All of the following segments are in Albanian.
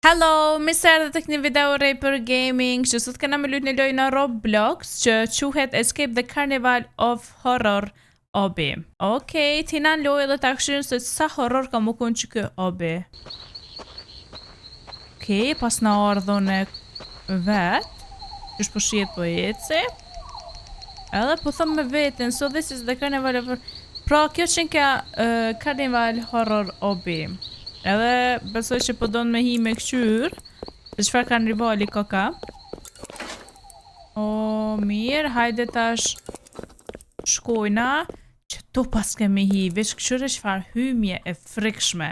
Hello, mirë se erdhët tek një video re për gaming, që sot kena me lujt një lojë në Roblox që quhet Escape the Carnival of Horror Obby. Okej, okay, t'hina në lojë dhe ta këshyrim se sa horror ka me konë qeky obby. Okej, okay, pas na ardhën e vet, qysh po shihet po eci. Edhe po thom me veten, so this is the Carnival of Pra kjo qenka uh, Carnival Horror Obby. Edhe besoj që po don me hi me kqyr Se çfarë karnivali ka ka. O, mirë, hajde tash shkojna Qëtu pas kemi hi, veç kqyre çfarë hymje e frikshme.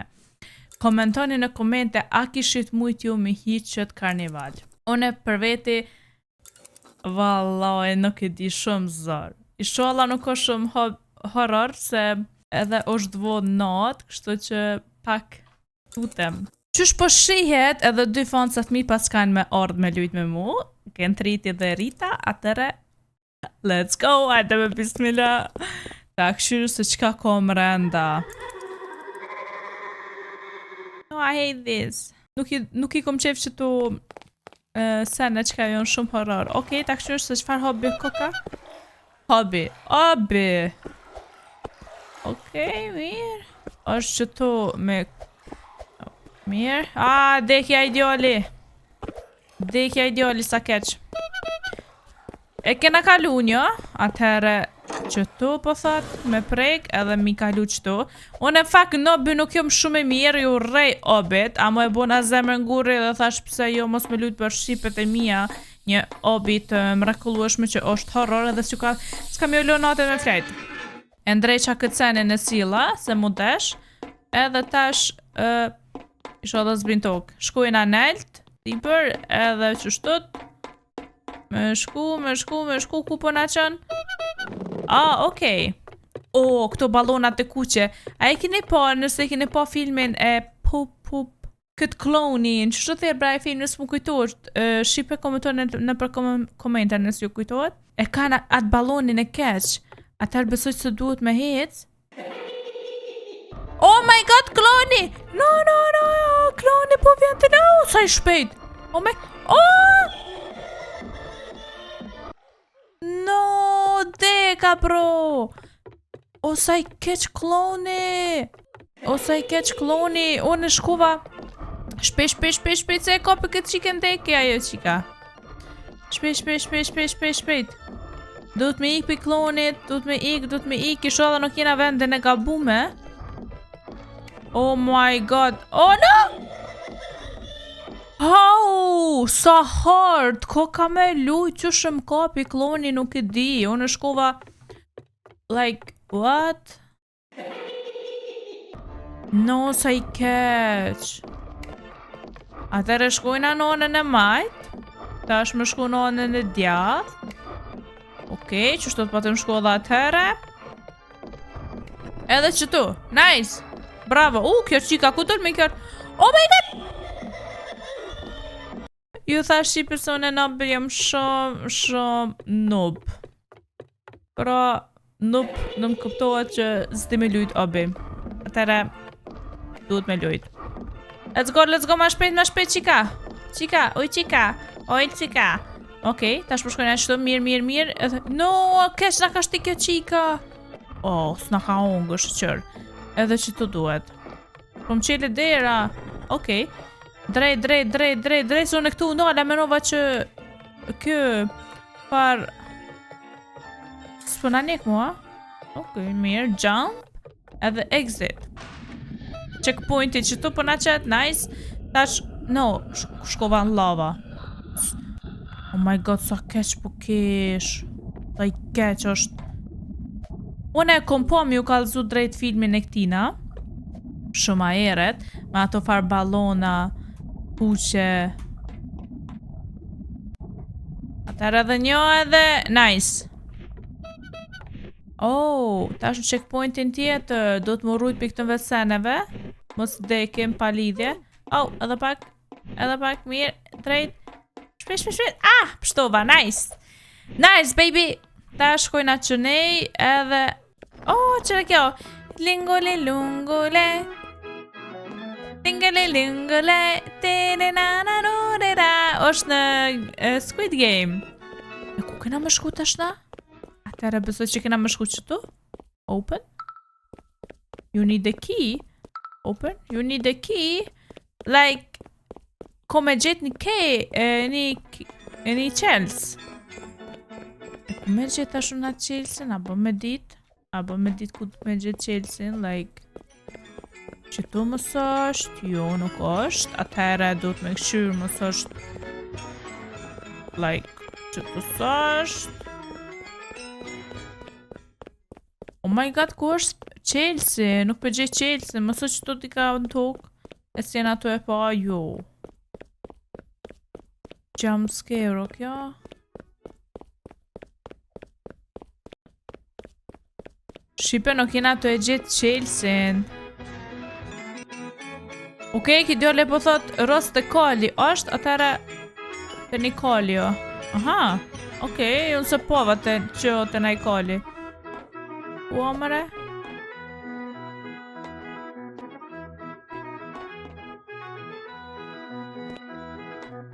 Komentoni në komente a kishit mujt ju me hi qët karnival. Une për veti Vallai nuk e di shumë zor. Ishalla nuk është shumë ho horror se edhe është vonë natë, kështu që pak tutem. Qysh po shihet edhe dy fansat mi pas kanë me ardhë me lujt me mu, Gentriti dhe Rita, atëre let's go, hajde me bismillah. Ta këshyru se qka ko mrenda. No, I hate this. Nuk i, nuk i kom qef që tu uh, sene qka janë shumë horror. Okej, okay, ta këshyru se çfarë hobby koka. Hobby, hobby. Okej, okay, mirë. është që tu me... Mirë. A, dekja i djali. Dekja i djali sa keq. E kena kalu një, atëherë që tu po thot, me prek edhe mi kalu qëtu. Unë në fakt në obby nuk jom shumë e mirë, ju rrej obbyt, amo e bona zemrën gurri dhe thash pse jo mos me lut për shqipet e mia një obby të mrekullueshme që është horror edhe s'ju ka s'ka më lënë natën me flejt. E ndreqa këtë senin e silla, se mu desh, edhe tash uh, isha dhe zbrin tokë. Shkojna nelt, sipër, edhe qështut, Me shku, me shku, me shku, ku po na qënë? Ah, okej. O, oh, këto balonat e kuqe. A e keni pa, nëse e keni pa filmin e Pup Pup, këtë klonin, që shtë thirë bra e filmin, s'mu kujtohet, shqipe komentoni në, në për komente nëse ju kujtohet. E kanë atë balonin e keq. Atëherë besoj se duhet me hec. Oh my god, kloni! No, no, no, kloni po vjen të no, sa i shpejt. Oh my, oh! No, deka bro. O sa i keq kloni. O sa i keq kloni. Unë shkova. Shpejt, shpejt, shpejt, shpejt, se e kapi këtë qikën deke ajo qika. Shpejt, shpejt, shpejt, shpejt, shpejt, shpejt. Duhet me ik pi klonit, duhet me ik, duhet me ik, ishalla nuk jena vendin e gabume. Oh my god, oh no! Oh, sa hard, ko ka me luj, qysh më kapi kloni nuk e di, unë shkova, like, what? No, sa i keq. Atëherë shkojna në anën e majt. Tash më shku në anën e djath. Okej, qështu të patëm shku edhe atëherë. Edhe qëtu. Nice. Bravo. U, kjo qika, ku dul me kjo? Oh my god! Ju thash shqipe se unë në obby jam shumë, shumë noob. Pra, noob nuk kuptohet që s'di me lujt obby. Atëherë, duhet me lujt. Let's go, let's go, ma shpejt, ma shpejt, qika. Qika, oj qika, oj qika. Okej, okay, tash po shkojna qëtu, mirë, mirë, mirë. Edhe, no, keq na ka shti kjo qika. Oh, s'na ka ongë, shyqyr. Edhe që të duhet. Po më qele dera. Okej. Okay. Drejt, drejt, drejt, drejt, drejt, se unë këtu nala menova që kë par s'po na nek mua. Okej, okay, mirë, jump edhe exit. Checkpointi që tu po na qet, nice. Tash, no, shkova në lava. Oh my god, sa keq po kesh. Sa i keq është. Unë e kom po mi u kalzu drejt filmin e këtina. Shumë aeret. Me ato far balona. Kuqe. Atëherë edhe një edhe... Nice. Oh, tash në checkpointin tjetër, do të më rujt për këtë veseneve. Mos dekim pa lidhje. Oh, edhe pak, edhe pak, mirë, drejt. Shpejt, shpejt, shpejt. Ah, pështova, nice. Nice, baby. Ta shkojna që nej, edhe... Oh, qëre kjo? Lingole, lungole. Tingelelingele, tenenanarorera. Është në eh, Squid Game. E ku kena më shku tash na? Atëherë besoj që kena më shku qëtu? Open. You need the key. Open. You need the key. Like, ko me gjetë një key, e, një, e një qels. E ku me gjetë tash unë atë qelsin, apo me dit? Apo me dit ku me gjetë qelsin, like... Qëtu mos është, jo nuk është, atëherë duhet me këshyrë mos është, like, qëtu s'është. Oh my god, ku është qelsi? Nuk po gjej qelsin, mos është qëtu dika në tokë, e s'jena tu e pa, jo. Jump scare, o kjo? Shqipe nuk jena tu e gjetë qelsin. Okej, okay, ky djali po thot rost te kali është, atëherë te një kali o. Aha, okej, okay, unë s'e pova të që o te naj kali. Ua mëre?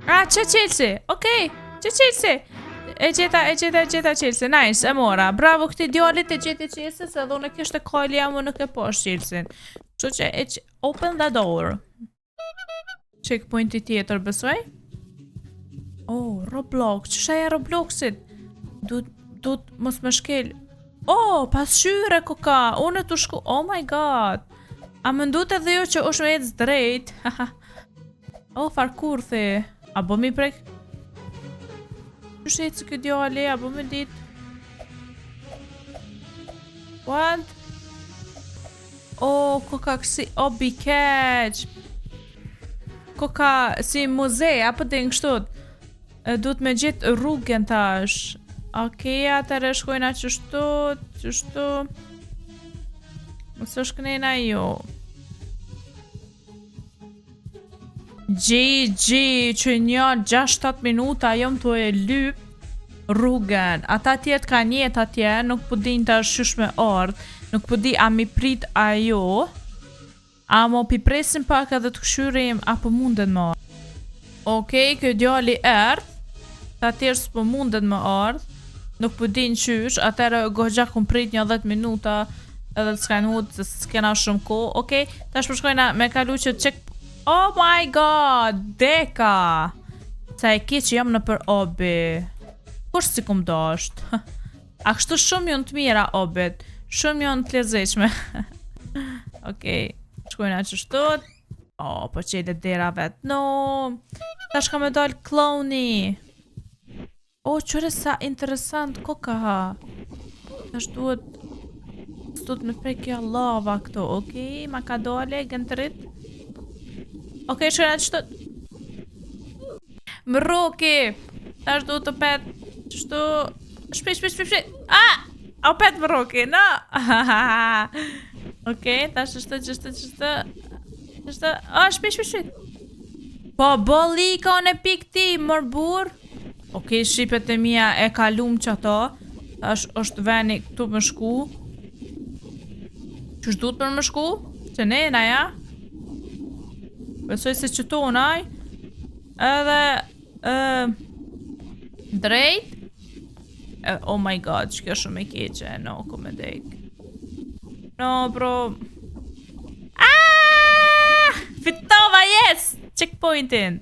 Ah, qe çelësi, okej, okay, qe çelësi. E gjeta, e gjeta, e gjeta çelësin, nice, e mora. Bravo këtij djalit e gjeti çelësin, se edhe unë e kishte kali, ama nuk e pash çelësin. Kështu që e që, open the door. Checkpointi tjetër, besoj. Oh, Roblox, që shaja Robloxit? Du, du mos me shkel. Oh, pasqyre koka, unë tu shku, oh my god. A mendut edhe ju që është me ecë drejt? Oh, far kurthi. A bo mi prek? Qysh ecë ky djali, a bo me dit? What? Oh, koka kësi, oh, bi keq. Koka si muze, apo din kështu. Duhet me gjetë rrugën tash. Okej, okay, atëherë shkojna qështu, qështu. Mos është knena jo. GG, që një 6-7 minuta jom tu e lyp rrugën. Ata tjerët kanë jetë atje, nuk po din tash qysh me ardh, nuk po di a mi prit a jo. Amo pi presim pak edhe të kqyrim a po munden me ardh. Okej, ky djali erdh, ta tjerë s'po munden me ardh, nuk po din qysh, atëherë goxha kum prit një 10 minuta edhe të s'kajnë hut, se s'kena shumë kohë. Okej, tash po shkojna me kalu që check Oh my god, deka! Sa e keq që jam nëpër obby. Kush s'i kum dasht? A kështu shumë janë të mira obbit. Shumë janë të lezetshme. Okej, shkojna qështu. Oh, po çelet dera vet. No. Tash ka me dal kloni. O, qyre sa interesant koka ha. Tash duhet... S'duhet me prek kjo lava këto, okej, ma ka dale, gëntërit. Okej, shkojna qështu... Më rroki! Tash duhet të pet... Qështu... Shpejt, shpejt, shpejt, shpejt! Ah! Opet më rroki, no! Okej, tash qështu, qështu, qështu... Qështu... Oh, shpejt, shpejt, shpejt! Po, bolika unë e pik ti, mor burr. Okej, shqipet e mia e kalum qato. Tash është veni këtu me shku. Qysh duhet për me shku? Që ne, na ja? Besoj se qëtu naj. Edhe... E, drejt. E, oh my god, që kjo shumë e keqe. No, ku me dek. No, bro. Ah! Fitova, yes! Checkpointin.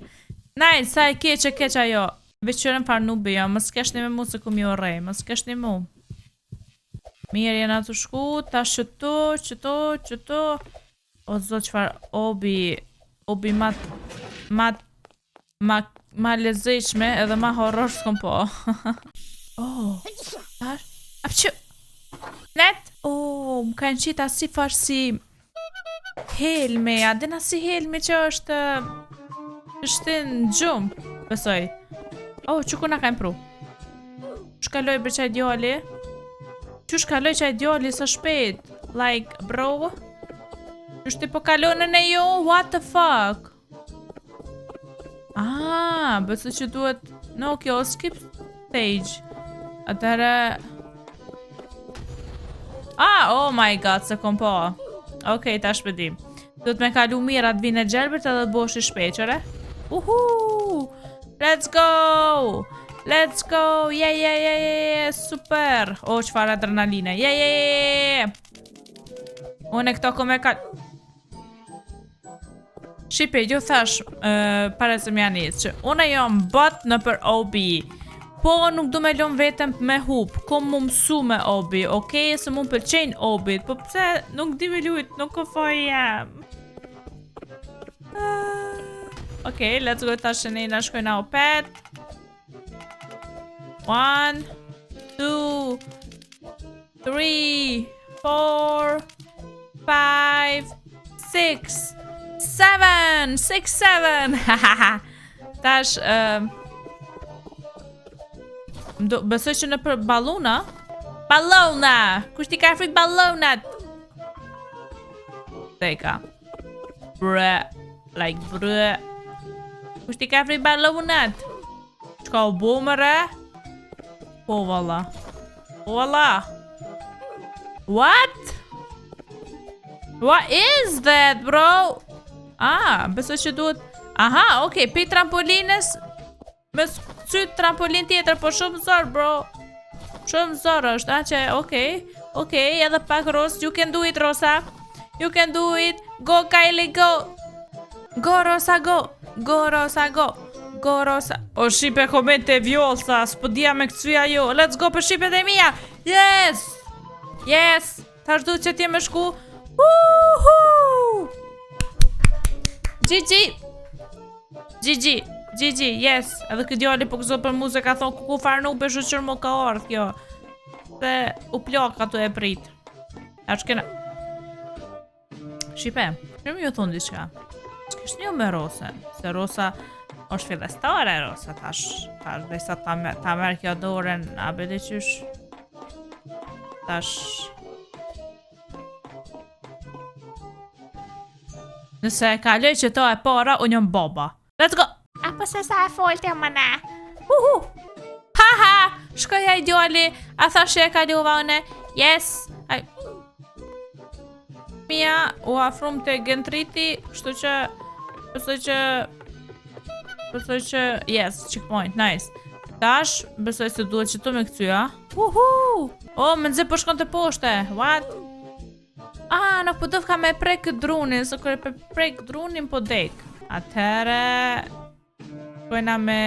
Nice, sa e keqe keq ajo. Veç qyre n'far nubi jo, mos keshni me mu se kum ju rrej, mos keshni mu. Mirë jena tu shku, tash qëtu, qëtu, qëtu. O zot çfar obby, obby ma, ma, ma, ma lezetshme edhe ma horror s'kom pa. oh, tash, a që, net, oh, më kanë qita si far si, Helmi, a din si helmi që është është në gjumë, besoj. Oh, që ku na kanë pru? Qysh kaloi bre qaj djali? Qysh kaloi qaj djali sa shpejt? Like, bro? Qysh ti po kalon në jo? What the fuck? Ah, besoj që duhet... No, kjo skip stage. Atëherë... Ah, oh my god, s'e kom pa. Okej, okay, tash po di. Duhet me kalu mirë atë vijën e gjelbërt edhe të bohesh i shpejt, qëre? Uhu! Let's go! Let's go! Yeah, yeah, yeah, yeah, yeah, super! O, çfarë adrenaline! Yeah, yeah, yeah, yeah! Unë e këto ko me kal... Shqipe, ju thash uh, para se me nis, që unë jam bot nëpër obby. Po nuk du me lënë veten me hup, kom mu mësu me obby, okej, se mu pëlqejnë obbyt, po pse nuk di me lujt, nuk o faj jem. Ah, Okej, let's go tash ne na shkojna opet. One, two, three, four, five, six, seven, six, seven. Tash, um, do, besoj që në për baluna. Balona! Kush ti ka frit balonat? Teka. Bre. Like bre. Kush ti ka frit balonat? Qka u bo më re? Po valla. Po valla. What? What is that, bro? Ah, besoj që duhet... Aha, okej, okay, pi trampolinës Me sy trampolin tjetër, po shumë zor, bro. Shumë zor është, a që, okej. Okej, edhe pak Ros, you can do it, Rosa. You can do it. Go, Kylie, go. Go, Rosa, go. Go, Rosa, go. Go, Rosa. O, shqipe komente vjollsa, s'po dija me këcyja jo. Let's go për shqipet e mia. Yes! Yes! Tash duhet që t'je me shku. Woohoo! GG! GG! GG, yes. Edhe këtë djali po këzo për mu se ka thonë kuku farë nuk be shyqyr mu ka ardhë kjo. Se u plak ato e prit. A që kena... Shqipe, që më ju thonë diçka? S'kish një me Rosën, se Rosa është fillestare Rosa, tash, tash dhe sa ta, me, ta merr kjo dorën, a be qysh? Tash... Nëse e kaloj që to e para, unë jam baba. Let's go! Apo se sa e folte më na? Uhu! Ha ha! Shkoj ai djali, a thash që e kalova une? Yes! Ai... Mia u afrum te Gentriti, kështu që besoj që besoj që yes, checkpoint, nice. Tash besoj se duhet që tu me këty, a? Uhu! Oh, me nëzë po shkon të poshte. What? Ah, nuk po dofka me prek drunin, se kur e prek drunin po dek. Atëherë shkojna me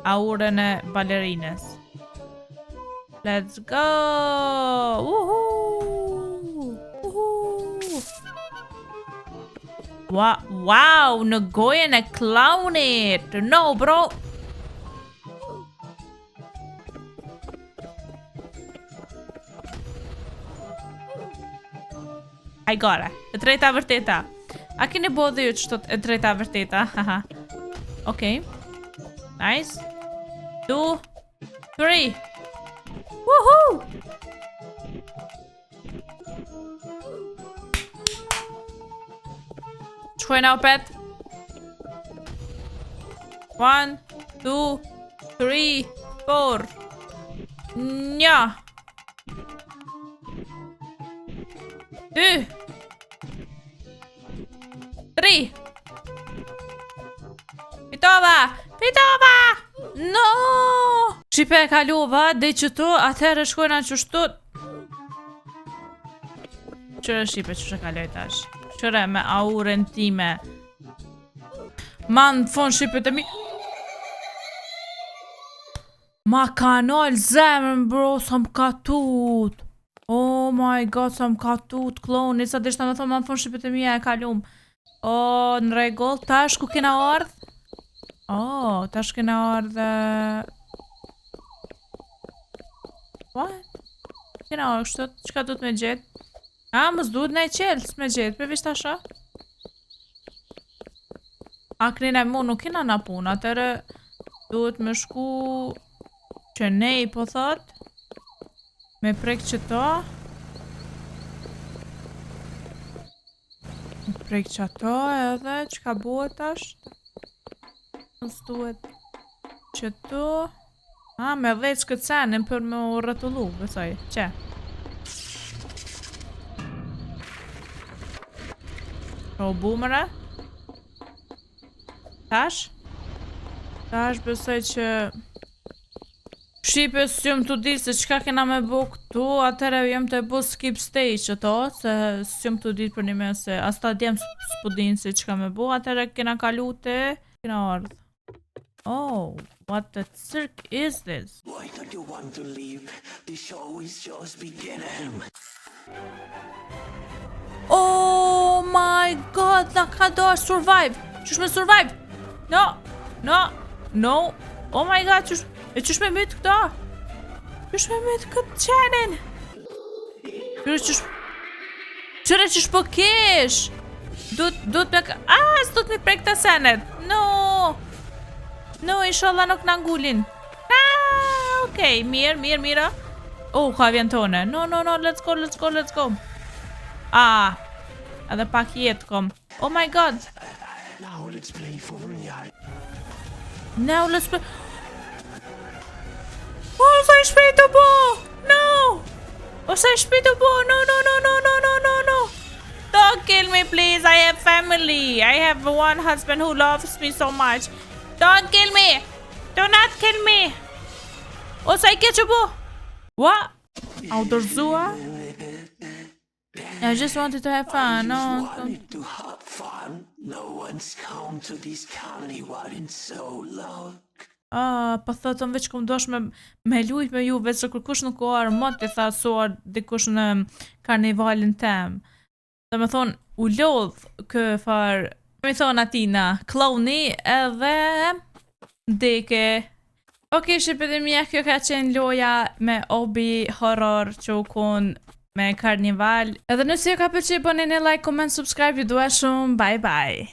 aurën e balerinës. Let's go! Uhu! Uhu! Wow, wow, në gojën e clownit! No, bro! I got it. E drejta vërteta. A keni bo dhe ju që e drejta vërteta? Haha. Okej. Nice. Two. Three. Woohoo! Shkojna opet. One, two, three, four. Një. Dy. Tri. Fitova! Fitova! No! Shqipe e kalova, dhe që tu, atëherë shkojna qështu. Qëre shqipe që kaloj tash. Qëre me aurën time. Ma në fund shqipet e mi... Ma ka nalë zemrën bro, sa më ka tut. Oh my god, sa më ka tut, kloni, sa dishta me thonë, ma në fund shqipet e mija e kalum. Oh, në rregull, tash ku kena ardhë? Oh, tash kena ardhë... What? Kena ardhë kështu, çka duhet me gjetë? A, mos duhet në e qelës me gjetë, për vish tasha? A kënina mu nuk kena na punë, atëherë duhet me shku që nej po thot me prek që to me prek që ato edhe çka bëhet tash mos duhet që to a me dhez këtë senin për me u rretullu besoj që. Po u bu mëre? Tash? Tash besoj që shqipe s'jom të di se çka kena me bo këtu, atëherë jom të bo skip stage ato, se s'jom të di për një me se as ta djem s'po din se çka me bo, atëherë kena kalu te, kena ardhë. Oh, what the circ is this? Why don't you want to leave? The show is just beginning. Oh my God, na ka do survive. Qysh me survive? No, no, no. Oh my God, qysh, e qysh me myt këta? Qysh me myt këtë qenin? Qysh, qysh, qyre qysh po kesh? Du të me, ah, s'du të me prek të senet. No, no, inshallah nuk na ngulin. Ah, okej, mirë, mirë, mirë. Oh, ka vjen tone. No, no, no, let's go, let's go, let's go. Ah, edhe pak jetë kom. Oh my God. Now let's play for real. Now let's play. Oh, sa i shpejt të bo! No! Oh, sa i shpejt të bo! No, no, no, no, no, no, no, no! Don't kill me, please. I have family. I have one husband who loves me so much. Don't kill me! Do not kill me! O, sa i keq u bo! What? A u dorëzua? I just wanted to have fun. I No. just wanted to have fun. No one's come to this carnival in so long. Ah, po thotën veç kum dosh me lujt me ju, veç se kërkush nuk u arë mot i tha su arë dikush në karnivalin tem. Dhe me thonë, u lodh kë far, me thonë atina, kloni edhe deke. Okej, shqipet e mija, kjo ka qenë loja me obby horror që u kon me karnival. Edhe nëse ju ka pëlqyer, bëni një like, comment, subscribe, ju dua shumë, bye bye.